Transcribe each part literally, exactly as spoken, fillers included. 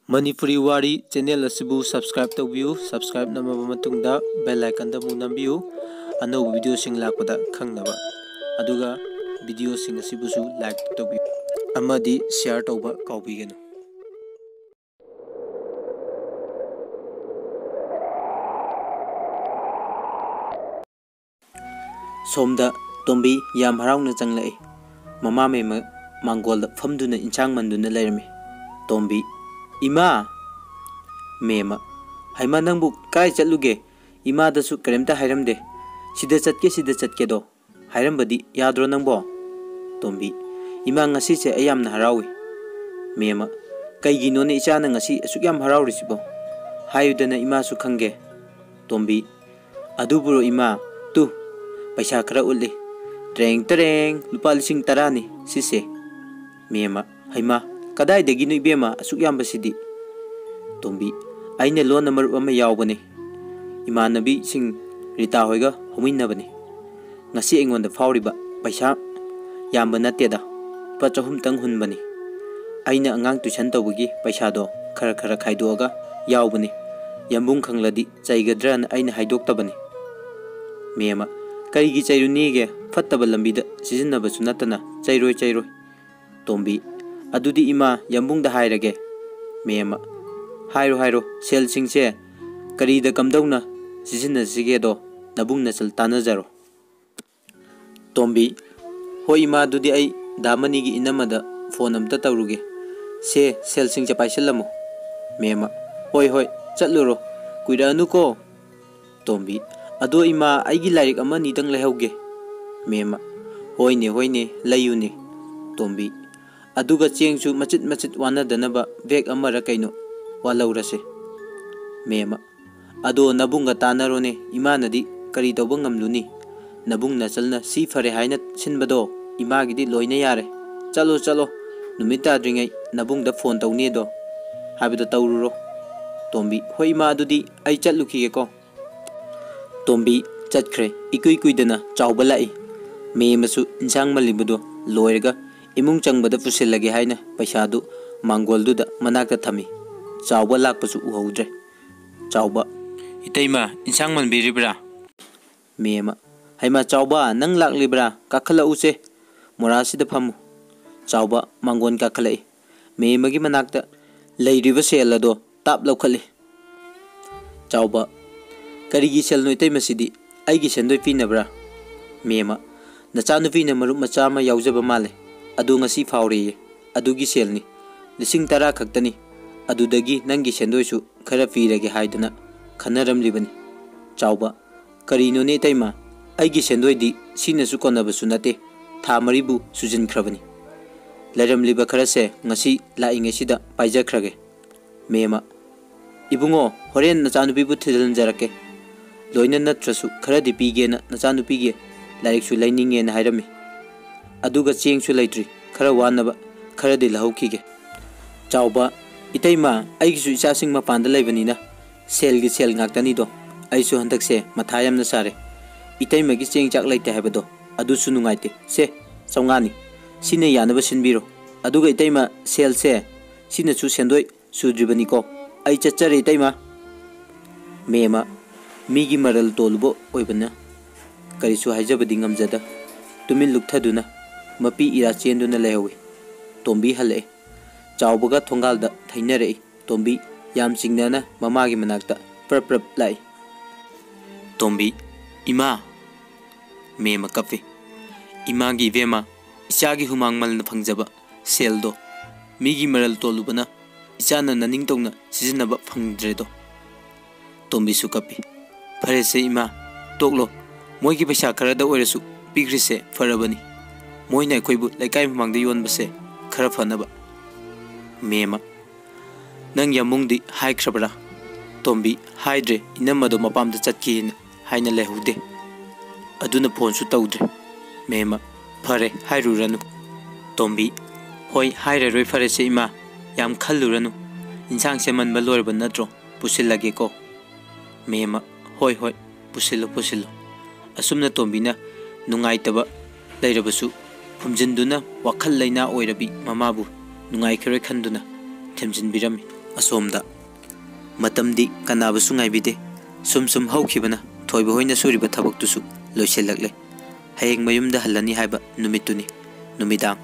ꯃꯅꯤꯄꯨꯔꯤ ꯋꯥꯔꯤ ꯆꯦꯅꯦꯜ ꯑꯁꯤꯕꯨ subscribe ꯇꯧꯕꯤꯌꯨ꯫ Subscribe ꯅꯝꯃꯕ ꯃꯇꯨꯡꯗ bell icon ꯗ ꯑꯃꯨꯛ ꯅꯝꯕꯤꯌꯨ, ꯑꯅꯧꯕ video ꯁꯤꯡ ꯂꯥꯛꯄꯗ ꯈꯪꯅꯕ꯫ ꯑꯗꯨꯒ video ꯁꯤꯡ ꯑꯁꯤꯕꯨꯁꯨ like ꯇꯧꯕꯤꯌꯨ ꯑꯃꯗꯤ share ꯇꯧꯕ ꯀꯥꯎꯕꯤꯒꯅꯨ꯫ ꯁꯣꯝꯗ ꯇꯣꯝꯕꯤ ꯌꯥꯝ ꯍꯔꯥꯎꯅ ꯆꯪꯂꯛꯏ꯫ ꯃꯃꯥ ꯃꯦꯝꯃ ꯃꯥꯡꯒꯣꯜꯗ ꯐꯝꯗꯨꯅ ꯏꯟꯁꯥꯡ ꯃꯟꯗꯨꯅ ꯂꯩꯔꯝꯃꯤ꯫ ꯇꯣꯝꯕꯤ, "ꯏꯃꯥ!" ꯃꯦꯝꯃ, "ꯍꯩꯃꯥ, ꯅꯪꯕꯨ ꯀꯥꯏ ꯆꯠꯂꯨꯒꯦ? ꯏꯃꯥꯗꯁꯨ ꯀꯔꯤꯝꯇ ꯍꯥꯏꯔꯝꯗꯦ꯫ ꯁꯤꯗ ꯆꯠꯀꯦ, ꯁꯤꯗ ꯆꯠꯀꯦꯗꯣ ꯍꯥꯏꯔꯝꯕꯗꯤ ꯌꯥꯗ꯭ꯔꯣ ꯅꯪꯕꯣ?" ꯇꯣꯝꯕꯤ, "ꯏꯃꯥ, ꯉꯁꯤꯁꯦ ꯑꯩ ꯌꯥꯝꯅ ꯍꯔꯥꯎꯏ꯫" ꯃꯦꯝꯃ, "ꯀꯩꯒꯤꯅꯣꯅꯦ ꯏꯆꯥꯅ ꯉꯁꯤ ꯑꯁꯨꯛ ꯌꯥꯝ ꯍꯔꯥꯎꯔꯤꯁꯤꯕꯣ? ꯍꯥꯏꯌꯨꯗꯅ ꯏꯃꯥꯁꯨ ꯈꯪꯒꯦ꯫" ꯇꯣꯝꯕꯤ, "ꯑꯗꯨꯕꯨꯔꯣ ꯏꯃꯥ, ꯇꯨ, ꯄꯩꯁꯥ ꯈꯔ ꯎꯠꯂꯤ꯫ ꯇ꯭ꯔꯦꯡ ꯇꯔꯦꯡ, ꯂꯨꯄꯥ ꯂꯤꯁꯤꯡ ꯇꯔꯥꯅꯤ ꯁꯤꯁꯦ꯫" ꯃꯦꯝꯃ, "ꯍꯩꯃꯥ, ꯀꯗꯥꯏꯗꯒꯤꯅꯣ ꯏꯕꯦꯝꯃ ꯑꯁꯨꯛ ꯌꯥꯝꯕꯁꯤꯗꯤ?" ꯇꯣꯝꯕꯤ, "ꯑꯩꯅ ꯂꯣꯟꯅ ꯃꯔꯨꯞ ꯑꯃ ꯌꯥꯎꯕꯅꯤ꯫ ꯏꯃꯥꯟꯅꯕꯤꯁꯤꯡ ꯔꯤꯇꯥ ꯍꯣꯏꯒ ꯍꯧꯃꯤꯟꯅꯕꯅꯤ꯫ ꯉꯁꯤ ꯑꯩꯉꯣꯟꯗ ꯐꯥꯎꯔꯤꯕ ꯄꯩꯁꯥ ꯌꯥꯝꯕ ꯅꯠꯇꯦꯗ, ꯂꯨꯄꯥ ꯆꯍꯨꯝꯇꯪ ꯍꯨꯟꯕꯅꯤ꯫ ꯑꯩꯅ ꯑꯉꯥꯡ tuition ꯇꯧꯕꯒꯤ ꯄꯩꯁꯥꯗꯣ ꯈꯔ ꯈꯔ ꯈꯥꯏꯗꯣꯛꯑꯒ ꯌꯥꯎꯕꯅꯤ꯫ ꯌꯥꯝꯕꯨꯡ ꯈꯪꯂꯗꯤ ꯆꯩꯒꯗ꯭ꯔꯅ ꯑꯩꯅ ꯍꯥꯏꯗꯣꯛꯇꯕꯅꯤ꯫" ꯃꯦꯝꯃ, "ꯀꯔꯤꯒꯤ ꯆꯩꯔꯨꯅꯤꯒꯦ? ꯐꯠꯇꯕ ꯂꯝꯕꯤꯗ ꯁꯤꯖꯤꯟꯅꯕꯁꯨ ꯅꯠꯇꯅ꯫ ꯆꯩꯔꯣꯏ, ꯆꯩꯔꯣꯏ꯫" ꯇꯣꯝꯕꯤ, "ꯑꯗꯨꯗꯤ ꯏꯃꯥ, ꯌꯥꯝꯕꯨꯡꯗ ꯍꯥꯏꯔꯒꯦ꯫" ꯃꯦꯝꯃ, "ꯍꯥꯏꯔꯣ, ꯍꯥꯏꯔꯣ, ꯁꯦꯜꯁꯤꯡꯁꯦ ꯀꯔꯤꯗ ꯀꯝꯗꯧꯅ ꯁꯤꯖꯤꯟꯅꯁꯤꯒꯦꯗꯣ ꯅꯕꯨꯡ ꯅꯆꯜ ꯇꯥꯟꯅꯖꯔꯣ꯫" ꯇꯣꯝꯕꯤ, "ꯍꯣꯏ ꯏꯃꯥ, ꯑꯗꯨꯗꯤ ꯑꯩ ꯗꯥ ꯃꯅꯤꯒꯤ ꯏꯅꯝꯃꯗ phone ꯑꯝꯇ ꯇꯧꯔꯨꯒꯦ꯫ ꯁꯦ, ꯁꯦꯜꯁꯤꯡꯁꯦ ꯄꯥꯏꯁꯤꯜꯂꯝꯃꯣ꯫" ꯃꯦꯝꯃ, "ꯍꯣꯏ, ꯍꯣꯏ, ꯆꯠꯂꯨꯔꯣ, ꯀꯨꯏꯔꯛꯑꯅꯨꯀꯣ꯫" ꯇꯣꯝꯕꯤ, "ꯑꯗꯣ ꯏꯃꯥ, ꯑꯩꯒꯤ ꯂꯥꯏꯔꯤꯛ ꯑꯃ ꯑꯅꯤꯗꯪ ꯂꯩꯍꯧꯒꯦ꯫" ꯃꯦꯝꯃ, "ꯍꯣꯏꯅꯦ, ꯍꯣꯏꯅꯦ, ꯂꯩꯌꯨꯅꯦ꯫" ꯇꯣꯝꯕꯤ, "ꯑꯗꯨꯒ ꯆꯦꯡꯁꯨ ꯃꯆꯤꯠ ꯃꯆꯤꯠ ꯋꯥꯅꯗꯅꯕ bag ꯑꯃꯔ ꯀꯩꯅꯣ ꯋꯥꯜꯍꯧꯔꯁꯦ꯫" ꯃꯦꯝꯃ, "ꯑꯗꯣ ꯅꯕꯨꯡꯒ ꯇꯥꯟꯅꯔꯣꯅꯦ, ꯏꯃꯥꯅꯗꯤ ꯀꯔꯤ ꯇꯧꯕ ꯉꯝꯂꯨꯅꯤ? ꯅꯕꯨꯡ ꯅꯆꯜꯅ ꯁꯤ ꯐꯔꯦ ꯍꯥꯏꯅ ꯁꯤꯟꯕꯗꯣ ꯏꯃꯥꯒꯤꯗꯤ ꯂꯣꯏꯅ ꯌꯥꯔꯦ꯫ ꯆꯠꯂꯣ, ꯆꯠꯂꯣ, ꯅꯨꯃꯤꯠ ꯇꯥꯗ꯭ꯔꯤꯉꯩ ꯅꯕꯨꯡꯗ phone ꯇꯧꯅꯦꯗꯣ ꯍꯥꯏꯕꯗꯣ ꯇꯧꯔꯨꯔꯣ꯫" ꯇꯣꯝꯕꯤ, "ꯍꯣꯏ ꯏꯃꯥ, ꯑꯗꯨꯗꯤ ꯑꯩ ꯆꯠꯂꯨꯈꯤꯒꯦꯀꯣ꯫" ꯇꯣꯝꯕꯤ ꯆꯠꯈ꯭ꯔꯦ꯫ ꯏꯀꯨꯏ ꯀꯨꯏꯗꯅ ꯆꯥꯎꯕ ꯂꯥꯛꯏ꯫ ꯃꯦꯝꯃꯁꯨ ꯏꯟꯁꯥꯡ ꯃꯜꯂꯤꯕꯗꯨ ꯂꯣꯏꯔꯒ ꯏꯃꯨꯡ ꯆꯪꯕꯗ ꯄꯨꯁꯤꯜꯂꯒꯦ ꯍꯥꯏꯅ ꯄꯩꯁꯥꯗꯨ ꯃꯥꯡꯒꯣꯜꯗꯨꯗ ꯃꯅꯥꯛꯇ ꯊꯝꯃꯤ꯫ ꯆꯥꯎꯕ ꯂꯥꯛꯄꯁꯨ ꯎꯍꯧꯗ꯭ꯔꯦ꯫ ꯆꯥꯎꯕ, "ꯏꯇꯩꯃ, ꯏꯟꯁꯥꯡ ꯃꯟꯕꯤꯔꯤꯕ꯭ꯔꯥ?" ꯃꯦꯝꯃ, "ꯍꯩꯃꯥ ꯆꯥꯎꯕ, ꯅꯪ ꯂꯥꯛꯂꯤꯕ꯭ꯔꯥ? ꯀꯥꯈꯠꯂꯛꯎꯁꯦ, ꯃꯣꯔꯥꯁꯤꯗ ꯐꯝꯃꯨ꯫" ꯆꯥꯎꯕ ꯃꯥꯡꯒꯣꯟ ꯀꯥꯈꯠꯂꯛꯏ꯫ ꯃꯦꯝꯃꯒꯤ ꯃꯅꯥꯛꯇ ꯂꯩꯔꯤꯕ ꯁꯦꯜ ꯑꯗꯣ ꯇꯥꯞ ꯂꯧꯈꯠꯂꯤ꯫ ꯆꯥꯎꯕ, "ꯀꯔꯤꯒꯤ ꯁꯦꯜꯅꯣ ꯏꯇꯩꯃꯁꯤꯗꯤ? ꯑꯩꯒꯤ ꯁꯦꯟꯗꯣꯏ ꯄꯤꯅꯕ꯭ꯔꯥ?" ꯃꯦꯝꯃ, "ꯅꯆꯥꯅꯨꯄꯤꯅ ꯃꯔꯨꯞ ꯃꯆꯥ ꯑꯃ ꯌꯥꯎꯖꯕ ꯃꯥꯜꯂꯦ, ꯑꯗꯨ ꯉꯁꯤ ꯐꯥꯎꯔꯦꯌꯦ, ꯑꯗꯨꯒꯤ ꯁꯦꯜꯅꯤ꯫ ꯂꯤꯁꯤꯡ ꯇꯔꯥ ꯈꯛꯇꯅꯤ, ꯑꯗꯨꯗꯒꯤ ꯅꯪꯒꯤ ꯁꯦꯟꯗꯣꯏꯁꯨ ꯈꯔ ꯄꯤꯔꯒꯦ ꯍꯥꯏꯗꯅ ꯈꯟꯅꯔꯝꯂꯤꯕꯅꯤ꯫" ꯆꯥꯎꯕ, "ꯀꯔꯤꯅꯣꯅꯦ ꯏꯇꯩꯃ, ꯑꯩꯒꯤ ꯁꯦꯟꯗꯣꯏꯗꯤ ꯁꯤꯅꯁꯨ ꯀꯣꯟꯅꯕꯁꯨ ꯅꯠꯇꯦ, ꯊꯥ ꯃꯔꯤꯕꯨ ꯁꯨꯖꯤꯟꯈ꯭ꯔꯕꯅꯤ꯫ ꯂꯩꯔꯝꯂꯤꯕ ꯈꯔꯁꯦ ꯉꯁꯤ ꯂꯥꯛꯏꯉꯩꯁꯤꯗ ꯄꯥꯏꯖꯈ꯭ꯔꯒꯦ꯫" ꯃꯦꯝꯃ, "ꯏꯕꯨꯡꯉꯣ, ꯍꯣꯔꯦꯟ ꯅꯆꯥꯅꯨꯄꯤꯕꯨ ꯊꯤꯜꯍꯟꯖꯔꯛꯀꯦ꯫ ꯂꯣꯏꯅ ꯅꯠꯇ꯭ꯔꯁꯨ ꯈꯔꯗꯤ ꯄꯤꯒꯦꯅ ꯅꯆꯥꯅꯨꯄꯤꯒꯤ ꯂꯥꯏꯔꯤꯛꯁꯨ ꯂꯩꯅꯤꯡꯉꯦꯅ ꯍꯥꯏꯔꯝꯃꯤ꯫ ꯑꯗꯨꯒ ꯆꯦꯡꯁꯨ ꯂꯩꯇ꯭ꯔꯤ, ꯈꯔ ꯋꯥꯅꯕ ꯈꯔꯗꯤ ꯂꯧꯍꯧꯈꯤꯒꯦ꯫" ꯆꯥꯎꯕ, "ꯏꯇꯩꯃ, ꯑꯩꯒꯤꯁꯨ ꯏꯆꯥꯁꯤꯡ ꯃꯄꯥꯟꯗ ꯂꯩꯕꯅꯤꯅ ꯁꯦꯜꯒꯤ ꯁꯦꯜ ꯉꯥꯛꯇꯅꯤꯗꯣ꯫ ꯑꯩꯁꯨ ꯍꯟꯗꯛꯁꯦ ꯃꯊꯥ ꯌꯥꯝꯅ ꯁꯥꯔꯦ꯫ ꯏꯇꯩꯃꯒꯤ ꯆꯦꯡ ꯆꯥꯛ ꯂꯩꯇꯦ ꯍꯥꯏꯕꯗꯣ ꯑꯗꯨꯁꯨ ꯅꯨꯡꯉꯥꯏꯇꯦ꯫ ꯁꯦ, ꯆꯥꯝꯃꯉꯥꯅꯤ꯫ ꯁꯤꯅ ꯌꯥꯅꯕ ꯁꯤꯟꯕꯤꯔꯣ꯫ ꯑꯗꯨꯒ ꯏꯇꯩꯃ, ꯁꯦꯜꯁꯦ ꯁꯤꯅꯁꯨ ꯁꯦꯟꯗꯣꯏ ꯁꯨꯗ꯭ꯔꯤꯕꯅꯤꯀꯣ꯫ ꯑꯩ ꯆꯠꯆꯔꯦ ꯏꯇꯩꯃ꯫" ꯃꯦꯝꯃ, ꯃꯤꯒꯤ ꯃꯔꯜ ꯇꯣꯜꯂꯨꯕ ꯑꯣꯏꯕꯅ ꯀꯔꯤꯁꯨ ꯍꯥꯏꯖꯕꯗꯤ ꯉꯝꯖꯗ ꯇꯨꯃꯤꯟ ꯂꯨꯞꯊꯗꯨꯅ ꯃꯄꯤ ꯏꯔꯥ ꯆꯦꯟꯗꯨꯅ ꯂꯩꯍꯧꯏ꯫ ꯇꯣꯝꯕꯤ ꯍꯜꯂꯛꯏ꯫ ꯆꯥꯎꯕꯒ ꯊꯣꯡꯒꯥꯜꯗ ꯊꯩꯅꯔꯛꯏ꯫ ꯇꯣꯝꯕꯤ ꯌꯥꯝ ꯆꯤꯡꯅꯅ ꯃꯃꯥꯒꯤ ꯃꯅꯥꯛꯇ ꯄ꯭ꯔꯞ ꯄ꯭ꯔꯞ ꯂꯥꯛꯏ꯫ ꯇꯣꯝꯕꯤ, "ꯏꯃꯥ!" ꯃꯦꯝꯃ ꯀꯞꯄꯤ꯫ "ꯏꯃꯥꯒꯤ ꯏꯕꯦꯝꯃ, ꯏꯆꯥꯒꯤ ꯍꯨꯃꯥꯡ ꯃꯜꯅ ꯐꯪꯖꯕ ꯁꯦꯜꯗꯣ ꯃꯤꯒꯤ ꯃꯔꯜ ꯇꯣꯜꯂꯨꯕꯅ ꯏꯆꯥꯅ ꯅꯅꯤꯡꯇꯧꯅ ꯁꯤꯖꯤꯟꯅꯕ ꯐꯪꯗ꯭ꯔꯦꯗꯣ꯫" ꯇꯣꯝꯕꯤꯁꯨ ꯀꯞꯄꯤ꯫ "ꯐꯔꯦꯁꯦ ꯏꯃꯥ, ꯇꯣꯛꯂꯣ꯫ ꯃꯣꯏꯒꯤ ꯄꯩꯁꯥ ꯈꯔꯗ ꯑꯣꯏꯔꯁꯨ ꯄꯤꯈ꯭ꯔꯤꯁꯦ ꯐꯔꯕꯅꯤ꯫ ꯃꯣꯏꯅ ꯑꯩꯈꯣꯏꯕꯨ ꯂꯩꯀꯥꯏ ꯃꯃꯥꯡꯗ ꯌꯣꯟꯕꯁꯦ ꯈꯔ ꯐꯅꯕ꯫" ꯃꯦꯝꯃ, "ꯅꯪ ꯌꯥꯝꯕꯨꯡꯗꯤ ꯍꯥꯏꯈ꯭ꯔꯕ꯭ꯔꯥ?" ꯇꯣꯝꯕꯤ, "ꯍꯥꯏꯗ꯭ꯔꯦ, ꯏꯅꯝꯃꯗꯣ ꯃꯄꯥꯝꯗ ꯆꯠꯈꯤꯅ ꯍꯥꯏꯅ ꯂꯩꯍꯧꯗꯦ꯫ ꯑꯗꯨꯅ ꯐꯣꯟꯁꯨ ꯇꯧꯗ꯭ꯔꯦ꯫" ꯃꯦꯝꯃ, "ꯐꯔꯦ, ꯍꯥꯏꯔꯨꯔꯅꯨ꯫" ꯇꯣꯝꯕꯤ, "ꯍꯣꯏ, ꯍꯥꯏꯔꯔꯣꯏ, ꯐꯔꯦꯁꯦ ꯏꯃꯥ, ꯌꯥꯝ ꯈꯜꯂꯨꯔꯅꯨ꯫ ꯏꯟꯁꯥꯡꯁꯦ ꯃꯟꯕ ꯂꯣꯏꯔꯕ ꯅꯠꯇ꯭ꯔꯣ? ꯄꯨꯁꯤꯜꯂꯒꯦꯀꯣ꯫" ꯃꯦꯝꯃ, "ꯍꯣꯏ, ꯍꯣꯏ, ꯄꯨꯁꯤꯜꯂꯨ, ꯄꯨꯁꯤꯜꯂꯨ꯫" ꯑꯁꯨꯝꯅ ꯇꯣꯝꯕꯤꯅ ꯅꯨꯡꯉꯥꯏꯇꯕ ꯂꯩꯔꯕꯁꯨ ꯐꯨꯝꯖꯤꯟꯗꯨꯅ ꯋꯥꯈꯜ ꯂꯩꯅꯥ ꯑꯣꯏꯔꯕꯤ ꯃꯃꯥꯕꯨ ꯅꯨꯡꯉꯥꯏꯈꯤꯔꯣꯏ ꯈꯟꯗꯨꯅ ꯊꯦꯝꯖꯤꯟꯕꯤꯔꯝꯃꯤ꯫ ꯑꯁꯣꯝꯗ꯫ ꯃꯇꯝꯗꯤ ꯀꯅꯥꯕꯨꯁꯨ ꯉꯥꯏꯕꯤꯗꯦ꯫ ꯁꯨꯝ ꯁꯨꯝ ꯍꯧꯈꯤꯕꯅ ꯊꯣꯏꯕ ꯍꯣꯏꯅ ꯁꯨꯔꯤꯕ ꯊꯕꯛꯇꯨꯁꯨ ꯂꯣꯏꯁꯤꯜꯂꯛꯂꯦ꯫ ꯍꯌꯦꯡ ꯃꯌꯨꯝꯗ ꯍꯜꯂꯅꯤ ꯍꯥꯏꯕ ꯅꯨꯃꯤꯠꯇꯨꯅꯤ꯫ ꯅꯨꯃꯤꯗꯥꯡ꯫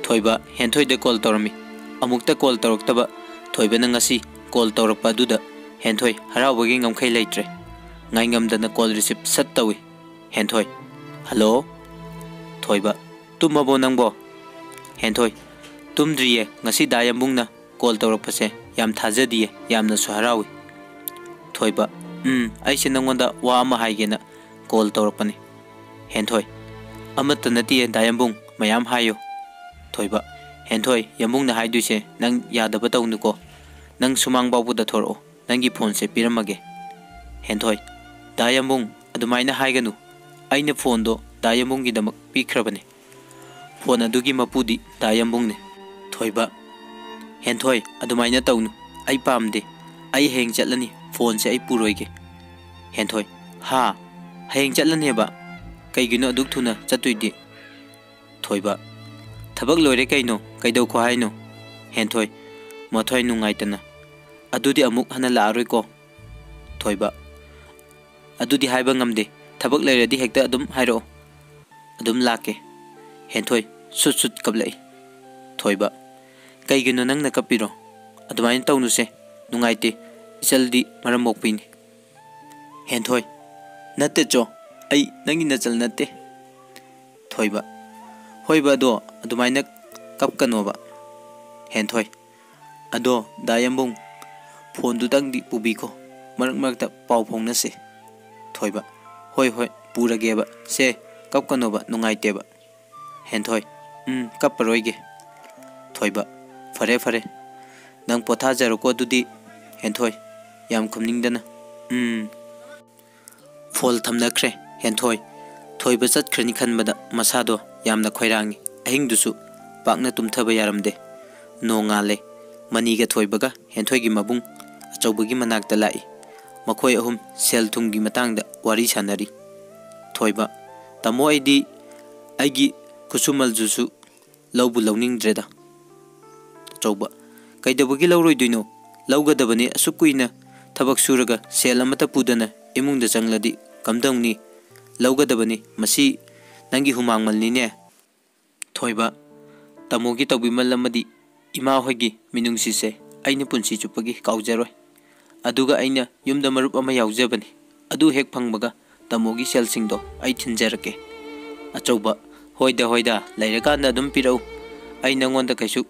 ꯊꯣꯏꯕ ꯍꯦꯟꯊꯣꯏꯗ ꯀꯣꯜ ꯇꯧꯔꯝꯃꯤ꯫ ꯑꯃꯨꯛꯇ ꯀꯣꯜ ꯇꯧꯔꯛꯇꯕ ꯊꯣꯏꯕꯅ ꯉꯁꯤ ꯀꯣꯜ ꯇꯧꯔꯛꯄ ꯑꯗꯨꯗ ꯍꯦꯟꯊꯣꯏ ꯍꯔꯥꯎꯕꯒꯤ ꯉꯝꯈꯩ ꯂꯩꯇ꯭ꯔꯦ꯫ ꯉꯥꯏꯉꯝꯗꯅ ꯀꯣꯜ ꯔꯤꯁꯤꯞ ꯁꯠ ꯇꯧꯏ꯫ ꯍꯦꯟꯊꯣꯏ꯫ "ꯍꯜꯂꯣ?" ꯊꯣꯏꯕ꯫ "ꯇꯨꯝꯃꯕꯣ ꯅꯪꯕꯣ?" ꯍꯦꯟꯊꯣꯏ꯫ "ꯇꯨꯝꯗ꯭ꯔꯤꯌꯦ, ꯉꯁꯤ ꯗꯥ ꯌꯥꯝꯕꯨꯡꯅ ꯀꯣꯜ ꯇꯧꯔꯛꯄꯁꯦ ꯌꯥꯝ ꯊꯥꯖꯗꯤꯌꯦ, ꯌꯥꯝꯅꯁꯨ ꯍꯔꯥꯎꯏ꯫" ꯊꯣꯏꯕ꯫ "ꯎꯝ, ꯑꯩꯁꯦ ꯅꯪꯉꯣꯟꯗ ꯋꯥ ꯑꯃ ꯍꯥꯏꯒꯦꯅ ꯀꯣꯜ ꯇꯧꯔꯛꯄꯅꯤ꯫" ꯍꯦꯟꯊꯣꯏ꯫ "ꯑꯃꯠꯇ ꯅꯠꯇꯤꯌꯦ ꯗꯥ ꯌꯥꯝꯕꯨꯡ, ꯃꯌꯥꯝ ꯍꯥꯏꯌꯨ꯫" ꯊꯣꯏꯕ꯫ "ꯍꯦꯟꯊꯣꯏ, ꯌꯥꯝꯕꯨꯡꯅ ꯍꯥꯏꯗꯣꯏꯁꯦ ꯅꯪ ꯌꯥꯗꯕ ꯇꯧꯅꯨꯀꯣ꯫ ꯅꯪ ꯁꯨꯃꯥꯡ ꯐꯥꯎꯕꯗ ꯊꯣꯔꯛꯑꯣ, ꯅꯪꯒꯤ ꯐꯣꯟꯁꯦ ꯄꯤꯔꯝꯃꯒꯦ꯫" ꯍꯦꯟꯊꯣꯏ꯫ "ꯗꯥ ꯌꯥꯝꯕꯨꯡ, ꯑꯗꯨꯃꯥꯏꯅ ꯍꯥꯏꯒꯅꯨ꯫ ꯑꯩꯅ ꯐꯣꯟꯗꯣ ꯗꯥ ꯌꯥꯝꯕꯨꯡꯒꯤꯗꯃꯛ ꯄꯤꯈ꯭ꯔꯕꯅꯦ꯫ ꯐꯣꯟ ꯑꯗꯨꯒꯤ ꯃꯄꯨꯗꯤ ꯗꯥ ꯌꯥꯝꯕꯨꯡꯅꯦ꯫" ꯊꯣꯏꯕ꯫ "ꯍꯦꯟꯊꯣꯏ, ꯑꯗꯨꯃꯥꯏꯅ ꯇꯧꯅꯨ꯫ ꯑꯩ ꯄꯥꯝꯗꯦ꯫ ꯑꯩ ꯍꯌꯦꯡ ꯆꯠꯂꯅꯤ꯫ ꯐꯣꯟꯁꯦ ꯑꯩ ꯄꯨꯔꯣꯏꯒꯦ꯫" ꯍꯦꯟꯊꯣꯏ꯫ "ꯍꯥ? ꯍꯌꯦꯡ ꯆꯠꯂꯅꯦꯕ? ꯀꯩꯒꯤꯅꯣ ꯑꯗꯨꯛ ꯊꯨꯅ ꯆꯠꯇꯣꯏꯗꯤ?" ꯊꯣꯏꯕ꯫ "ꯊꯕꯛ ꯂꯣꯏꯔꯦ ꯀꯩꯅꯣ, ꯀꯩꯗꯧꯈꯣ ꯍꯥꯏꯅꯣ?" ꯍꯦꯟꯊꯣꯏ꯫ ꯃꯊ꯭ꯋꯥꯏ ꯅꯨꯡꯉꯥꯏꯇꯅ꯫ "ꯑꯗꯨꯗꯤ ꯑꯃꯨꯛ ꯍꯟꯅ ꯂꯥꯛꯑꯔꯣꯏꯀꯣ?" ꯊꯣꯏꯕ꯫ "ꯑꯗꯨꯗꯤ ꯍꯥꯏꯕ ꯉꯝꯗꯦ, ꯊꯕꯛ ꯂꯩꯔꯗꯤ ꯍꯦꯛꯇ ꯑꯗꯨꯝ ꯍꯥꯏꯔꯛꯑꯣ, ꯑꯗꯨꯝ ꯂꯥꯛꯀꯦ꯫" ꯍꯦꯟꯊꯣꯏ꯫ ꯁꯨꯠ ꯁꯨꯠ ꯀꯞꯂꯛꯏ꯫ ꯊꯣꯏꯕ꯫ "ꯀꯩꯒꯤꯅꯣ ꯅꯪꯅ ꯀꯞꯄꯤꯔꯣ? ꯑꯗꯨꯃꯥꯏꯅ ꯇꯧꯅꯨꯁꯦ, ꯅꯨꯡꯉꯥꯏꯇꯦ꯫ ꯏꯆꯜꯗꯤ ꯃꯔꯝ ꯃꯣꯛꯄꯤꯅꯤ꯫" ꯍꯦꯟꯊꯣꯏ꯫ "ꯅꯠꯇꯦ ꯆꯣ, ꯑꯩ ꯅꯪꯒꯤ ꯅꯆꯜ ꯅꯠꯇꯦ꯫" ꯊꯣꯏꯕ꯫ "ꯍꯣꯏꯕ, ꯑꯗꯣ ꯑꯗꯨꯃꯥꯏꯅ ꯀꯞꯀꯅꯣꯕ꯫" ꯍꯦꯟꯊꯣꯏ꯫ "ꯑꯗꯣ ꯗꯥ ꯌꯥꯝꯕꯨꯡ, ꯐꯣꯟꯗꯨꯗꯪꯗꯤ ꯄꯨꯕꯤꯈꯣ, ꯃꯔꯛ ꯃꯔꯛꯇ ꯄꯥꯎ ꯐꯥꯎꯅꯁꯦ꯫" ꯊꯣꯏꯕ꯫ "ꯍꯣꯏ ꯍꯣꯏ, ꯄꯨꯔꯒꯦꯕ꯫ ꯁꯦ, ꯀꯞꯀꯅꯣꯕ, ꯅꯨꯡꯉꯥꯏꯇꯦꯕ꯫" ꯍꯦꯟꯊꯣꯏ꯫ "ꯎꯝ, ꯀꯞꯄꯔꯣꯏꯒꯦ꯫" ꯊꯣꯏꯕ꯫ "ꯐꯔꯦ ꯐꯔꯦ, ꯅꯪ ꯄꯣꯊꯥꯖꯔꯣꯀꯣ ꯑꯗꯨꯗꯤ꯫" ꯍꯦꯟꯊꯣꯏ꯫ ꯌꯥꯝ ꯈꯨꯝꯅꯤꯡꯗꯅ꯫ "ꯎꯝ꯫" ꯐꯣꯜ ꯊꯝꯅꯈ꯭ꯔꯦ꯫ ꯍꯦꯟꯊꯣꯏ꯫ ꯊꯣꯏꯕ ꯆꯠꯈ꯭ꯔꯅꯤ ꯈꯟꯕꯗ ꯃꯁꯥꯗꯣ ꯌꯥꯝꯅ ꯈꯣꯏꯔꯥꯡꯉꯤ꯫ ꯑꯍꯤꯡꯗꯨꯁꯨ ꯄꯥꯛꯅ ꯇꯨꯝꯊꯕ ꯌꯥꯔꯝꯗꯦ꯫ ꯅꯣꯡꯉꯥꯜꯂꯦ꯫ ꯃꯅꯤꯒ ꯊꯣꯏꯕꯒ ꯍꯦꯟꯊꯣꯏꯒꯤ ꯃꯕꯨꯡ ꯑꯆꯧꯕꯒꯤ ꯃꯅꯥꯛꯇ ꯂꯥꯛꯏ꯫ ꯃꯈꯣꯏ ꯑꯍꯨꯝ ꯁꯦꯜ ꯊꯨꯝꯒꯤ ꯃꯇꯥꯡꯗ ꯋꯥꯔꯤ ꯁꯥꯟꯅꯔꯤ꯫ ꯊꯣꯏꯕ꯫ "ꯇꯥꯃꯣ, ꯑꯩꯗꯤ ꯑꯩꯒꯤ ꯈꯨꯠꯁꯨꯃꯜꯗꯨꯁꯨ ꯂꯧꯕꯨ ꯂꯧꯅꯤꯡꯗ꯭ꯔꯦꯗ꯫" ꯑꯆꯧꯕ꯫ "ꯀꯩꯗꯧꯕꯒꯤ ꯂꯧꯔꯣꯏꯗꯣꯏꯅꯣ? ꯂꯧꯒꯗꯕꯅꯤ, ꯑꯁꯨꯛ ꯀꯨꯏꯅ ꯊꯕꯛ ꯁꯨꯔꯒ ꯁꯦꯜ ꯑꯃꯠꯇ ꯄꯨꯗꯅ ꯏꯃꯨꯡꯗ ꯆꯪꯂꯗꯤ ꯀꯝꯗꯧꯅꯤ? ꯂꯧꯒꯗꯕꯅꯤ, ꯃꯁꯤ ꯅꯪꯒꯤ ꯍꯨꯃꯥꯡꯃꯜꯅꯤꯅꯦ꯫" ꯊꯣꯏꯕ, ꯇꯥꯃꯣꯒꯤ ꯇꯧꯕꯤꯃꯜ ꯑꯃꯗꯤ ꯏꯃꯥ ꯍꯣꯏꯒꯤ ꯃꯤꯅꯨꯡꯁꯤꯁꯦ ꯑꯩꯅ ꯄꯨꯟꯁꯤ ꯆꯨꯞꯄꯒꯤ ꯀꯥꯎꯖꯔꯣꯏ꯫ ꯑꯗꯨꯒ ꯑꯩꯅ ꯌꯨꯝꯗ ꯃꯔꯨꯞ ꯑꯃ ꯌꯥꯎꯖꯕꯅꯤ꯫ ꯑꯗꯨ ꯍꯦꯛ ꯐꯪꯕꯒ ꯇꯥꯃꯣꯒꯤ ꯁꯦꯜꯁꯤꯡꯗꯣ ꯑꯩ ꯊꯤꯟꯖꯔꯛꯀꯦ꯫ ꯑꯆꯧꯕ, ꯍꯣꯏꯗ ꯍꯣꯏꯗ, ꯂꯩꯔꯀꯥꯟꯗ ꯑꯗꯨꯝ ꯄꯤꯔꯛꯎ꯫ ꯑꯩ ꯅꯉꯣꯟꯗ ꯀꯩꯁꯨ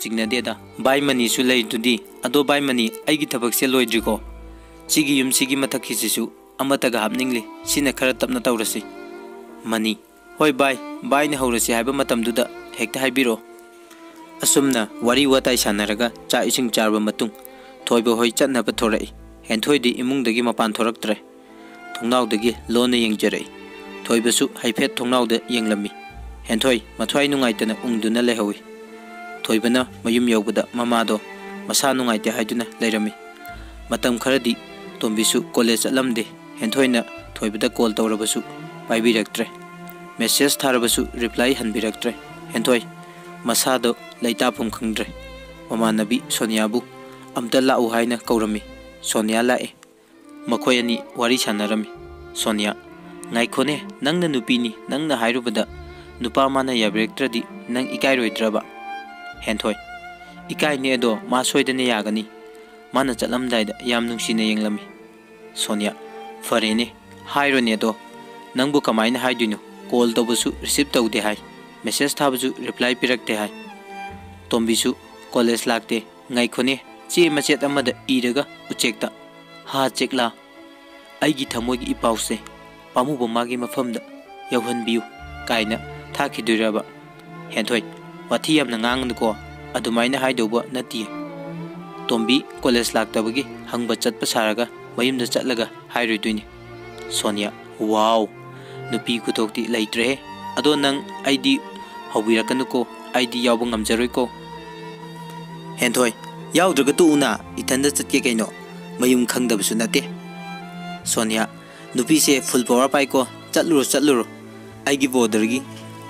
ꯆꯤꯡꯅꯗꯦꯗ꯫ ꯚꯥꯏ, ꯃꯅꯤꯁꯨ ꯂꯩꯗꯨꯗꯤ꯫ ꯑꯗꯣ ꯚꯥꯏ ꯃꯅꯤ, ꯑꯩꯒꯤ ꯊꯕꯛꯁꯦ ꯂꯣꯏꯗ꯭ꯔꯤꯀꯣ꯫ ꯁꯤꯒꯤ ꯌꯨꯝꯁꯤꯒꯤ ꯃꯊꯛꯀꯤꯁꯤꯁꯨ ꯑꯃꯠꯇꯒ ꯍꯥꯞꯅꯤꯡꯂꯤ꯫ ꯁꯤꯅ ꯈꯔ ꯇꯞꯅ ꯇꯧꯔꯁꯤ꯫ ꯃꯅꯤ, ꯍꯣꯏ ꯚꯥꯏ, ꯚꯥꯏꯅ ꯍꯧꯔꯁꯤ ꯍꯥꯏꯕ ꯃꯇꯝꯗꯨꯗ ꯍꯦꯛꯇ ꯍꯥꯏꯕꯤꯔꯛꯑꯣ꯫ ꯑꯁꯨꯝꯅ ꯋꯥꯔꯤ ꯋꯥꯇꯥꯏ ꯁꯥꯟꯅꯔꯒ ꯆꯥꯛ ꯏꯁꯤꯡ ꯆꯥꯔꯕ ꯃꯇꯨꯡ ꯊꯣꯏꯕ ꯍꯣꯏ ꯆꯠꯅꯕ ꯊꯣꯔꯛꯏ꯫ ꯍꯦꯟꯊꯣꯏꯗꯤ ꯏꯃꯨꯡꯗꯒꯤ ꯃꯄꯥꯟ ꯊꯣꯔꯛꯇ꯭ꯔꯦ꯫ ꯊꯣꯡꯅꯥꯎꯗꯒꯤ ꯂꯣꯟꯅ ꯌꯦꯡꯖꯔꯛꯏ꯫ ꯊꯣꯏꯕꯁꯨ ꯍꯥꯏꯐꯦꯠ ꯊꯣꯡꯅꯥꯎꯗ ꯌꯦꯡꯂꯝꯃꯤ꯫ ꯍꯦꯟꯊꯣꯏ ꯃꯊ꯭ꯋꯥꯏ ꯅꯨꯡꯉꯥꯏꯇꯅ ꯎꯪꯗꯨꯅ ꯂꯩꯍꯧꯏ꯫ ꯊꯣꯏꯕꯅ ꯃꯌꯨꯝ ꯌꯧꯕꯗ ꯃꯃꯥꯗꯣ ꯃꯁꯥ ꯅꯨꯡꯉꯥꯏꯇꯦ ꯍꯥꯏꯗꯨꯅ ꯂꯩꯔꯝꯃꯤ꯫ ꯃꯇꯝ ꯈꯔꯗꯤ ꯇꯣꯝꯕꯤꯁꯨ ꯀꯣꯂꯦꯖ ꯆꯠꯂꯝꯗꯦ꯫ ꯍꯦꯟꯊꯣꯏꯅ ꯊꯣꯏꯕꯗ ꯀꯣꯜ ꯇꯧꯔꯕꯁꯨ ꯄꯥꯏꯕꯤꯔꯛꯇ꯭ꯔꯦ꯫ ꯃꯦꯁꯦꯖ ꯊꯥꯔꯕꯁꯨ ꯔꯤꯄ꯭ꯂꯥꯏ ꯍꯟꯕꯤꯔꯛꯇ꯭ꯔꯦ꯫ ꯍꯦꯟꯊꯣꯏ ꯃꯁꯥꯗꯣ ꯂꯩꯇꯥꯐꯝ ꯈꯪꯗ꯭ꯔꯦ꯫ ꯃꯃꯥꯟꯅꯕꯤ ꯁꯣꯅꯤꯌꯥꯕꯨ ꯑꯝꯇ ꯂꯥꯛꯎ ꯍꯥꯏꯅ ꯀꯧꯔꯝꯃꯤ꯫ ꯁꯣꯅꯤꯌꯥ ꯂꯥꯛꯑꯦ꯫ ꯃꯈꯣꯏ ꯑꯅꯤ ꯋꯥꯔꯤ ꯁꯥꯟꯅꯔꯝꯃꯤ꯫ ꯁꯣꯅꯤꯌꯥ, "ꯉꯥꯏꯈꯣꯅꯦ, ꯅꯪꯅ ꯅꯨꯄꯤꯅꯤ, ꯅꯪꯅ ꯍꯥꯏꯔꯨꯕꯗ ꯅꯨꯄꯥ ꯃꯥꯅ ꯌꯥꯕꯤꯔꯛꯇ꯭ꯔꯗꯤ ꯅꯪ ꯏꯀꯥꯏꯔꯣꯏꯗ꯭ꯔꯕ?" ꯍꯦꯟꯊꯣꯏ, "ꯏꯀꯥꯏꯅꯦ, ꯑꯗꯣ ꯃꯥ ꯁꯣꯏꯗꯅ ꯌꯥꯒꯅꯤ꯫ ꯃꯥꯅ ꯆꯠꯂꯝꯗꯥꯏꯗ ꯌꯥꯝ ꯅꯨꯡꯁꯤꯅ ꯌꯦꯡꯂꯝꯃꯤ꯫" ꯁꯣꯅꯤꯌꯥ, "ꯐꯔꯦꯅꯦ, ꯍꯥꯏꯔꯣꯅꯦ ꯑꯗꯣ꯫ ꯅꯪꯕꯨ ꯀꯃꯥꯏꯅ ꯍꯥꯏꯗꯣꯏꯅꯣ? ꯀꯣꯜ ꯇꯧꯕꯁꯨ ꯔꯤꯁꯤꯞ ꯇꯧꯗꯦ ꯍꯥꯏ, ꯃꯦꯁꯦꯖ ꯊꯥꯕꯁꯨ ꯔꯤꯄ꯭ꯂꯥꯏ ꯄꯤꯔꯛꯇꯦ ꯍꯥꯏ꯫" ꯇꯣꯝꯕꯤꯁꯨ, "ꯀꯣꯂꯦꯖ ꯂꯥꯛꯇꯦ, ꯉꯥꯏꯈꯣꯅꯦ, ꯆꯦ ꯃꯆꯦꯠ ꯑꯃꯗ ꯏꯔꯒ ꯎꯆꯦꯛꯇ, ꯍꯥ ꯆꯦꯛꯂꯥ, ꯑꯩꯒꯤ ꯊꯃꯣꯏꯒꯤ ꯏꯄꯥꯎꯁꯦ ꯄꯥꯝꯃꯨꯕ ꯃꯥꯒꯤ ꯃꯐꯝꯗ ꯌꯧꯍꯟꯕꯤꯌꯨ" ꯀꯥꯏꯅ ꯊꯥꯈꯤꯗꯣꯏꯔꯕ? ꯍꯦꯟꯊꯣꯏ, "ꯋꯥꯊꯤ ꯌꯥꯝꯅ ꯉꯥꯡꯒꯅꯨꯀꯣ, ꯑꯗꯨꯃꯥꯏꯅ ꯍꯥꯏꯗꯧꯕ ꯅꯠꯇꯤꯌꯦ꯫ ꯇꯣꯝꯕꯤ ꯀꯣꯂꯦꯖ ꯂꯥꯛꯇꯕꯒꯤ ꯍꯪꯕ ꯆꯠꯄ ꯁꯥꯔꯒ ꯃꯌꯨꯝꯗ ꯆꯠꯂꯒ ꯍꯥꯏꯔꯣꯏꯗꯣꯏꯅꯤ꯫" ꯁꯣꯅꯤꯌꯥ, "ꯋꯥꯎ, ꯅꯨꯄꯤ ꯈꯨꯊꯣꯛꯇꯤ ꯂꯩꯇ꯭ꯔꯦꯍꯦ꯫ ꯑꯗꯣ ꯅꯪ ꯑꯩꯗꯤ ꯍꯧꯕꯤꯔꯛꯀꯅꯨꯀꯣ, ꯑꯩꯗꯤ ꯌꯥꯎꯕ ꯉꯝꯖꯔꯣꯏꯀꯣ꯫" ꯍꯦꯟꯊꯣꯏ, "ꯌꯥꯎꯗ꯭ꯔꯒ ꯇꯣꯛꯎꯅ, ꯏꯊꯟꯗ ꯆꯠꯀꯦ ꯀꯩꯅꯣ, ꯃꯌꯨꯝ ꯈꯪꯗꯕꯁꯨ ꯅꯠꯇꯦ꯫" ꯁꯣꯅꯤꯌꯥ, "ꯅꯨꯄꯤꯁꯦ ꯐꯨꯜ ꯄꯋꯥꯔ ꯄꯥꯏꯀꯣ, ꯆꯠꯂꯨꯔꯣ ꯆꯠꯂꯨꯔꯣ, ꯑꯩꯒꯤ ꯕꯣꯔꯗꯔꯒꯤ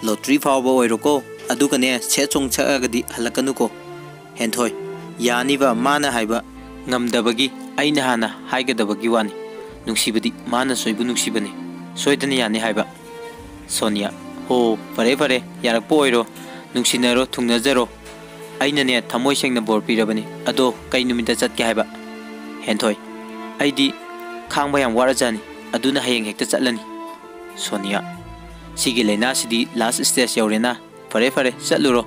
ꯂꯣꯇ꯭ꯔꯤ ꯐꯥꯎꯕ ꯑꯣꯏꯔꯣꯀꯣ, ꯑꯗꯨꯒꯅꯦ ꯁꯦꯠ ꯁꯣꯡ ꯁꯛꯑꯒꯗꯤ ꯍꯜꯂꯛꯀꯅꯨꯀꯣ꯫" ꯍꯦꯟꯊꯣꯏ, ꯌꯥꯅꯤꯕ, ꯃꯥꯅ ꯍꯥꯏꯕ ꯉꯝꯗꯕꯒꯤ ꯑꯩꯅ ꯍꯥꯟꯅ ꯍꯥꯏꯒꯗꯕꯒꯤ ꯋꯥꯅꯤ꯫ ꯅꯨꯡꯁꯤꯕꯗꯤ ꯃꯥꯅꯁꯨ ꯑꯩꯕꯨ ꯅꯨꯡꯁꯤꯕꯅꯤ꯫ ꯁꯣꯏꯗꯅ ꯌꯥꯅꯤ ꯍꯥꯏꯕ꯫ ꯁꯣꯅꯤꯌꯥ, ꯍꯣ, ꯐꯔꯦ ꯐꯔꯦ, ꯌꯥꯔꯛꯄ ꯑꯣꯏꯔꯣ꯫ ꯅꯨꯡꯁꯤꯅꯔꯣ, ꯊꯨꯡꯅꯖꯔꯣ꯫ ꯑꯩꯅꯅꯦ ꯊꯃꯣꯏ ꯁꯦꯡꯅ ꯕꯣꯔ ꯄꯤꯔꯕꯅꯤ꯫ ꯑꯗꯣ ꯀꯩ ꯅꯨꯃꯤꯠꯇ ꯆꯠꯀꯦ ꯍꯥꯏꯕ? ꯍꯦꯟꯊꯣꯏ, ꯑꯩꯗꯤ ꯈꯥꯡꯕ ꯌꯥꯝ ꯋꯥꯔꯖꯥꯅꯤ꯫ ꯑꯗꯨꯅ ꯍꯌꯦꯡ ꯍꯦꯛꯇ ꯆꯠꯂꯅꯤ꯫ ꯁꯣꯅꯤꯌꯥ, ꯁꯤꯒꯤ ꯂꯥꯏꯅꯥꯁꯤꯗꯤ ꯂꯥꯁ ꯁ꯭ꯇꯦꯖ ꯌꯧꯔꯦꯅ꯫ ꯐꯔꯦ ꯐꯔꯦ, ꯆꯠꯂꯨꯔꯣ꯫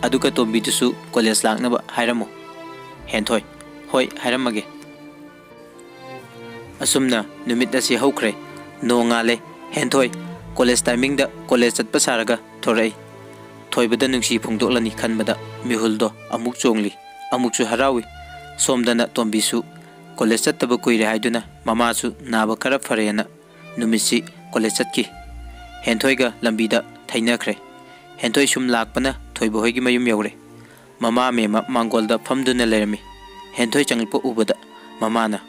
ꯑꯗꯨꯒ ꯇꯣꯝꯕꯤꯗꯨꯁꯨ ꯀꯣꯂꯦꯖ ꯂꯥꯛꯅꯕ ꯍꯥꯏꯔꯝꯃꯨ꯫ ꯍꯦꯟꯊꯣꯏ, ꯍꯣꯏ, ꯍꯥꯏꯔꯝꯃꯒꯦ꯫ ꯑꯁꯨꯝꯅ ꯅꯨꯃꯤꯠ ꯑꯁꯤ ꯍꯧꯈ꯭ꯔꯦ꯫ ꯅꯣꯡꯉꯥꯜꯂꯦ꯫ ꯍꯦꯟꯊꯣꯏ ꯀꯣꯂꯦꯖ ꯇꯥꯏꯃꯤꯡꯗ ꯀꯣꯂꯦꯖ ꯆꯠꯄ ꯁꯥꯔꯒ ꯊꯣꯔꯛꯏ꯫ ꯊꯣꯏꯕꯗ ꯅꯨꯡꯁꯤ ꯐꯣꯡꯗꯣꯛꯂꯅꯤ ꯈꯟꯕꯗ ꯃꯤꯍꯨꯜꯗꯣ ꯑꯃꯨꯛ ꯆꯣꯡꯂꯤ, ꯑꯃꯨꯛꯁꯨ ꯍꯔꯥꯎꯏ꯫ ꯁꯣꯝꯗꯅ ꯇꯣꯝꯕꯤꯁꯨ ꯀꯣꯂꯦꯖ ꯆꯠꯇꯕ ꯀꯨꯏꯔꯦ ꯍꯥꯏꯗꯨꯅ ꯃꯃꯥꯁꯨ ꯅꯥꯕ ꯈꯔ ꯐꯔꯦꯅ ꯅꯨꯃꯤꯠꯁꯤ ꯀꯣꯂꯦꯖ ꯆꯠꯈꯤ꯫ ꯍꯦꯟꯊꯣꯏꯒ ꯂꯝꯕꯤꯗ ꯊꯩꯅꯈ꯭ꯔꯦ꯫ ꯍꯦꯟꯊꯣꯏ ꯁꯨꯝ ꯂꯥꯛꯄꯅ ꯊꯣꯏꯕ ꯍꯣꯏꯒꯤ ꯃꯌꯨꯝ ꯌꯧꯔꯦ꯫ ꯃꯃꯥ ꯃꯦꯝꯃ ꯃꯥꯡꯒꯣꯜꯗ ꯐꯝꯗꯨꯅ ꯂꯩꯔꯝꯃꯤ꯫ ꯍꯦꯟꯊꯣꯏ ꯆꯪꯂꯛꯄ ꯎꯕꯗ ꯃꯃꯥꯅ,